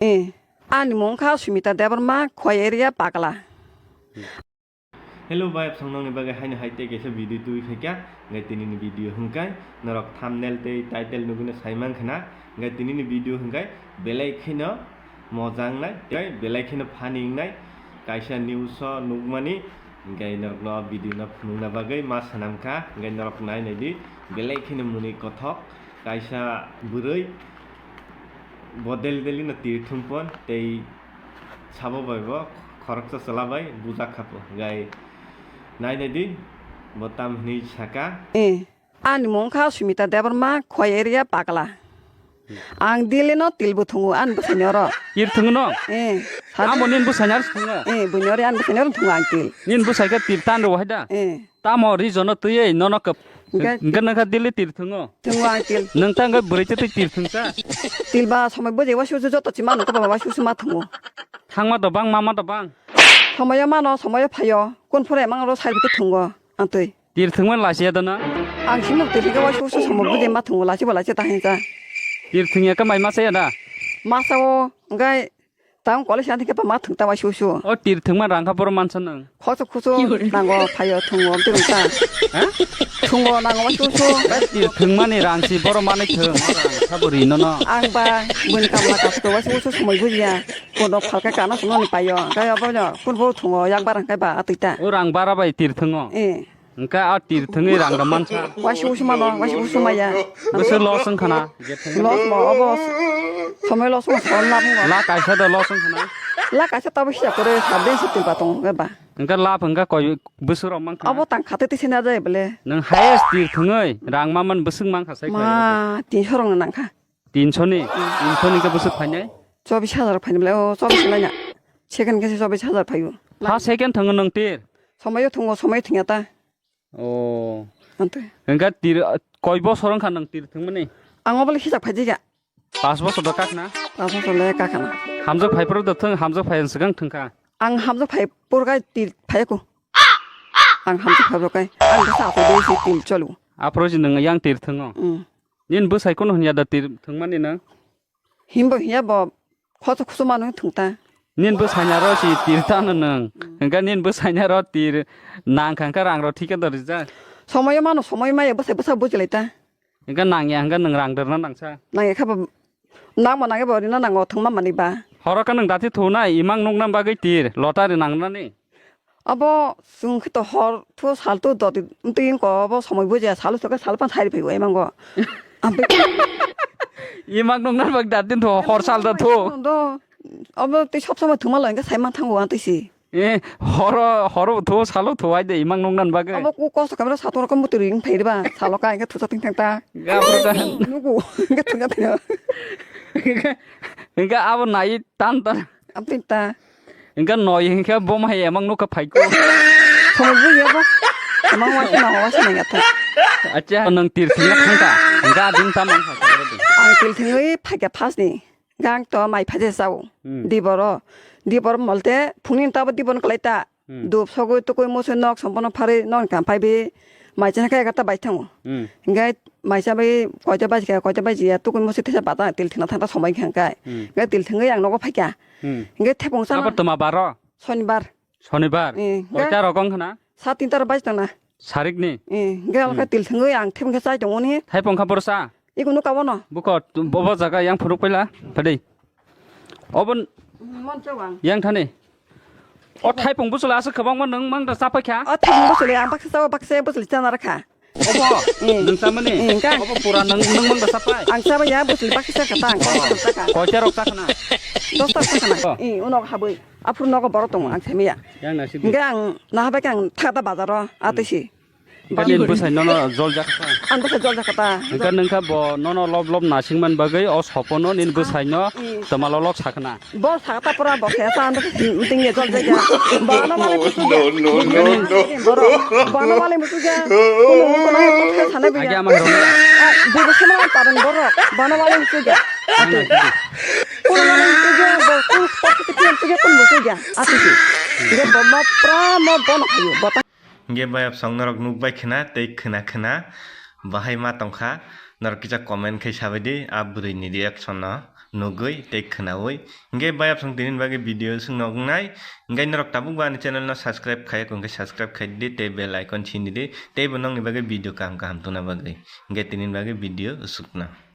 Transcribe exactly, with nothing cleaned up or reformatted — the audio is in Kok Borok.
Eh, ani mung kha Sumita Debbarma, Khowai area, Pakla. Hello bai, absong nokni bagwi haino hai tei kaisa video twi phaikha. Hwnkhe tinini video hwnkhe norok thumbnail tei title nugwino sai mankha na. Hwnkhe tinini video hwnkhe belai kheno mojang nai, tei belai kheno funny wngnai. Kaisa news o nukmani, hwnkhe norokno video no phunukna bagwi ma swnamkha. Hwnkhe norok nai naidi, belai kheno mwnwi kothok. Kaisa bwrwi bo deli deli no twi thwngpon tei sabo bai bo khoroksa chwla bai bujak kha po. Hwnkhe nai naidi, bo tam hwnwi saka. Eh, ani mung kha Sumita Debbarma, Khowai area, Pakla. Ang dili no til bo thwngo ani bwsai ni oro. Til thwngo no? Eh, sadi. Amo nini bwsai ni oro thwngo? Eh, buini oro ani bwsai ni oro thwngo ang til. Nini bwsai khe til tan rw hai da? Eh. Tamo ri jono twiwi nono kwp-, Hwnkhe hwnkhe nokha dili tir thwngo. Thwngo ang til. Nwng ta hwnkhe bwrwi twi twi tir thwngsa. Til ba somoi bwjai wasu wasu joto chima nukho ba wasu wasu ma thwngo. Thangma do bang, mama do bang. Somoyo mano, somoyo phaio. Kun phore mang ro side khe thwngo ang twi. Tir thwngma lachiya do na? Ang sino tir khe wasu wasu somoi bwjai ma thwngo, lachi ba lachi ta hinsa. Tir thwngya khe mai ma saya da? Ma sao, hwnkhe Tang college ani khe ma thwng ta wasu wasu. O tir thwngma rang kha boro mansa nang. Khoroksa khusu nango phaio thwngo twi rwng ta. Ha? Thwngo nango wasu wasu. Tir thwngmani rang si boro manwi thwng. Rang kha bo ri nono. Ang ba buini kamla kasto wasu wasu somoi bujiya. Kono phalka kana swngo ni paio. Kaya bo no kun bo thwngo yak barang kai ba atwi ta. O rang bara bai tir thwngo. Eh. Hwnkhe a tir thwngwi rang rw mansa. Waisi wusu mano, waisi wusu maya. Bwswk loss wngkha na? Loss mo obo. Somoi loss mo, somoi lab mo. La kaisa da loss wngkha na? La kaisa tabo sida kore sabden se tin patong ba. Hwnkhe lab hwnkhe koi bwswk rok mankha? Obo tang khate tise na jai bole. Nwng highest tir thwngwi rang ma man bwswk mankha sai khlai? Ma, tin sorong nangkha. Tin soni? Tin soni khe bwswk phainai? Chobis hajar phainai bole, o chobis lai na. Second khe se chobis hajar phaio. Ha second thwngo nwng tir? Somoi thwngo, somoi thwngya ta. Oh. Ante. Hwnkhe tir, koi bosor wngkha nwng tir thwngmani? Ang obole hisab khaijikha. Pas bosor do kakna? Pas bosor le kakhana. Hamjak phai phuru do thwng, hamjak phai swkang thwngkha. Ang hamjak phai phuru kai tir phaiyaku. Ang hamjak phai phuru kai. Ang bwsa ato de si tir cholu. Aphuru si nwng yang tir thwngo? Mm. Nini bwsai kunu hwnya da tir thwngmani nwng? Himbo hiya bo khoso khusu manu thwng ta. Nini bwsai na ro si tir ta no nwng. Hwnkhe nini bwsai na ro tir nang kha hwnkhe rang ro thik khe do rijak. Somoyo mano somoi maya bwsai bwsa bujilai ta. Hwnkhe nangya hwnkhe nwng rang rwna nangsa. Nangya khe bo nangma nangya bo rina nango thwngma manwi ba. Horo khe nwng dati thunai imang nukna bagwi tir lottery nangnani. Abo chwng khe to hor thu sal thu doti twi ko abo somoi bujiya sal thok sal pan thari phaibo emango. Ampe Imak nung nan bak dat din tho hor sal da tho. Do. Abo twi sob somoi thuma lai khe sai man thango an twi si. Eh, hor hor tho salo tho ai de imak nung nan bak. Abo ku kosto kamera satung rokom buturi ing phai ba salo ka ing thusa ting thang ta. Ga bro ta. Nugu ing thang ta. Ing abo nai tan tan. Apni ta. Hingke noi hingke bo ma hai emang nukha phaiko. Somoi bui ya bo. Emang waisa na waisa na yata. Acha nwng tir thwngna thangkha. Hingke adin tamang kha kha. Ang tir thwngwi phaikha phasni. Gang to mai phaje sao. Hmm. Diboro. Dibor molte phungni tabo dibon kwlai ta. Hmm. Dup sogwi tukui musui nok sompono pharwi nok kam phaibi. Mai chana khe egarta bai thango. Hmm. Hingke maisa bai koita baji kha, koita baji ya, tukun musi tesa bata til thwngna thangta somoi kha hingkai. Hmm. Hingke til thwngwi ang nogo phaikha. Hmm. Hingke thepung sana. Abo toma baro? Sonibar. Sonibar? Eh, koita rok wng khna? Sa tinta rok baji tongna. Sarik ni? Eh, hingke alka Hmm. Til thwngwi ang thepung khe chai tongoni. Thepung kha borsa? Iko nuka bono. Buko, bobo jaga yang phuruk paila. Phadi. Obon Mon chawang. Yang thani. O thaipung bwswlwi aswk kwbangma nwng mang da chapai kha? O thaipung bwswlwi ang baksa chao, baksa bwswlwi chana rwkha. Obo? Eh. Nwng chamani? Eh, ka. Obo pura nwng, nwng mang da chapai? Ang chabai ya, bwswlwi baksa chakha ta, ang kok chakha. Koita rok chakhna? Dosta chakhna. Oh. Eh, unok habwi. Aphuru nogo borok tongo, ang saimaya. Yang nasib. Hingke ang naha bai khe ang thakta bazaro, atwi si. Hingke nini bwsai nono jol jakha ta? Ang bwsai jol jakha ta. Hingke nungkha bo nono lob lob nasing man bagwi o sopono nini bwsai no Hmm. Toma lolok sakna. Bo sakta pura bo khe sa ang bwsai ting ye jol jakha. Bono malai musu ya. No, no, no, no. Bono malai musu ya. Kuno kuno kok khe sana biya. Agi ama rong. Ah, bwsai ma parang borok. Bono malai musu ya. Yang nasib. Kuno malai musu ya. Bo kuno kok khe musu ya. Kuno musu ya. Atisi. Hingke bo ma pura mo bono khayo. Bo ta Hingke bayapsong norok nukbai khna tei khna khna bahai ma tongkha, norok kisa comment khai sabaidi a bwrwini reaction no. nugwi tei khwnawi. Hingke bayapsong tini bagwi video swng nognai. Hingke norok tabuk ba ani channel no subscribe khaiya khe subscribe khai di tei bell icon sini di tei bo nokni bagwi video kaham kaham tuna bagwi. Hingke tini bagwi video sukna.